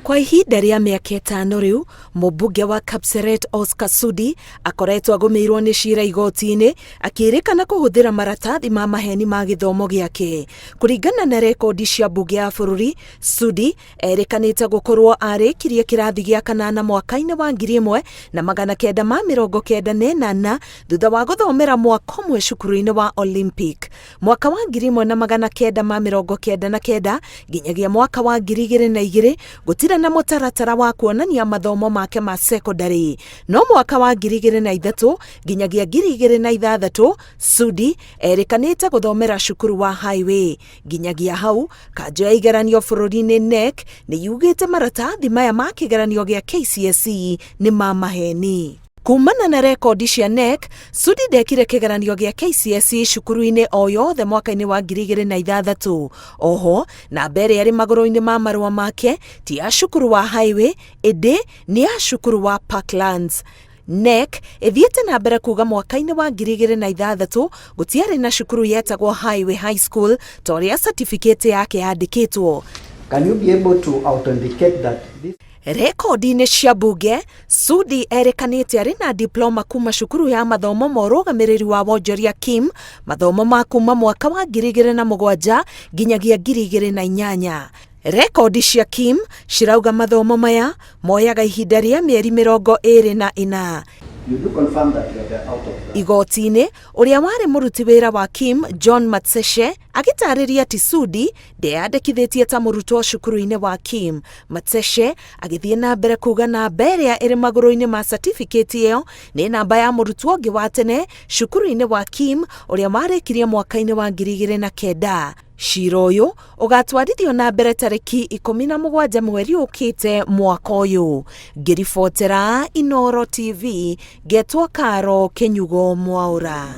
Kwa ihinda rĩa mĩaka ĩtano rĩu, mũmbunge wa Kapseret Oscar Sudi akoretwo agũmĩirwo nĩ cira igoti-inĩ akĩrĩkana kũhũthĩra maratathi ma maheni ma gĩthomo gĩake. Kũringana na rekondi cia mbunge ya bũrũri, Sudi erĩkanĩte gũkorwo arĩkirie kĩrathi gĩa kanana mwaka-inĩ wa 1998 thutha wa gũthomera mwaka ũmwe cukuru-inĩ wa Olympic. Mwaka wa 1999 nginyagia mwaka wa 2002 gũtirĩ na mũtaratara wa kuonania mathomo make ma sekondarĩ. No mwaka wa 2003 nginyagia 2006 Sudi erĩkanĩte gũthomera cukuru wa Highway. Nginyagia hau, kanjũ ya igeranio bũrũri-inĩ KNEC nĩ yugĩte maratathi maya ma kĩgeranio gĩa KCSE nĩ ma maheni. Kumana na rekondi cia KNEC, Sudi ndekire kĩgeranio gĩa KCSE cukuru-inĩ o yothe mwaka-inĩ wa 2006. Oho, namba ĩrĩa ĩrĩ magũrũ-inĩ ma marũa make ti ya cukuru wa Highway ĩndĩ nĩ ya cukuru wa Parklands. KNEC ĩthiĩte na mbere kuga mwaka-inĩ wa 2006 gũtiarĩ na cukuru yetagwo Highway High School ta ũrĩa certificate yake yandĩkĩtwo. Can you be able to authenticate that this Rekondi-inĩ cia mbunge, Sudi erĩkanĩte arĩ na diploma kuma cukuru ya mathomo ma ũrũgamĩrĩri wa wonjoria Kim, mathomo ma kuma mwaka wa 2007 nginyagia 2008. Rekondi cia Kim cirauga mathomo maya moyaga ihinda rĩa mĩeri 24. You do confirm that you are the out of the Igoti-inĩ, ũrĩa warĩ mũruti wĩra wa Kim, John Matseshe, agĩtarĩria atĩ Sudi ndeyandĩkithĩtie ta mũrutwo cukuru-inĩ wa Kim. Matseshe agĩthiĩ na mbere kuga namba ĩrĩa ĩrĩ magũrũ-inĩ ma certificate ĩyo nĩ namba ya mũrutwo ũngĩ wa tene cukuru-inĩ wa Kim ũrĩa warĩkirie mwaka-inĩ wa 2009. Cira ũyũ ũgatwarithio na mbere tarĩki 17 mweri ũkĩte mwaka ũyũ. Ngĩribotera Inooro TV, ngetwo Karo Kĩnyugo Mwaũra.